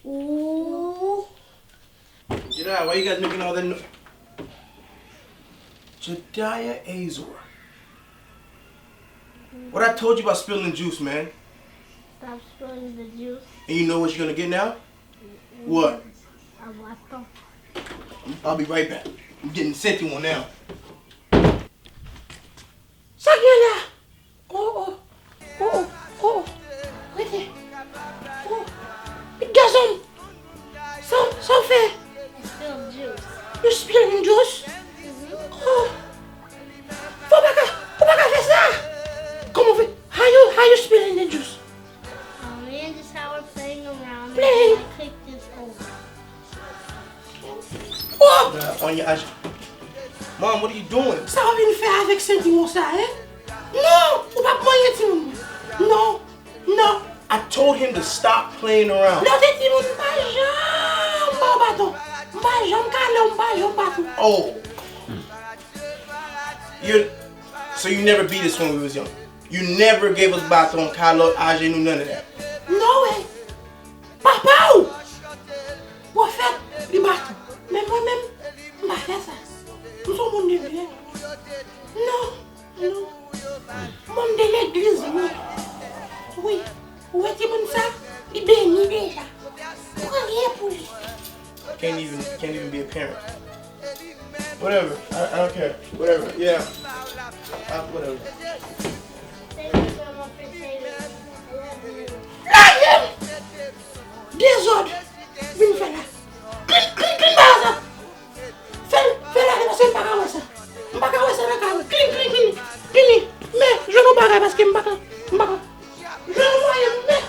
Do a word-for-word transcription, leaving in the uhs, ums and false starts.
Ooh. Jediah, why you guys making all that no- Jediah Azor. What I told you about spilling the juice, man? Stop spilling the juice. And you know what you're gonna get now? What? A baton. I'll be right back. I'm getting senti one now. Sa gen la? Oh, oh, oh, oh, oh. Rete. Oh. Pitit gason. Sa, sa w fè? I spill juice. You spilling juice? Oh. Fò w pa ka, ou pa ka fè sa. Kòman w fè? How you, how you spilling the juice? Um, me and Josiah were playing around, and Playing. I kicked this over. Oh! Mom, what are you doing? Sa w vin fè avèk sentiman sa, hein? Non! Ou p ap manyen timoun. Non! Non! I told him to stop playing around. Lè w te timoun, m pa janm ba w baton. M pa janm kale w, m pa janm bat ou. Oh. You, so you never beat us when we was young? You never gave us baton, kalòt, ajenou, none of that? No way. Papa w! Pwofèt, li bat ou. Men mwen menm, m pa fè sa. M se yon moun de byen. Non, non. Moun de legliz, wi. Wi. Ou wè timoun sa, li beni deja. Pran ryen pou li. Can't even, can't even be a parent. Whatever. I, I don't care. Whatever. Yeah. Uh, whatever. Lage m! Dezòd! Vin fè la. Klin, klin, klin bagay sa! Fè l, fè l ale paske m pa ka wè sa. M pa ka wè sa nan kay mwen. Klin, klin, klin. Vini. Men, jwenn yon bagay paske m pa ka, m pa ka. Jwenn yon mwayen, men.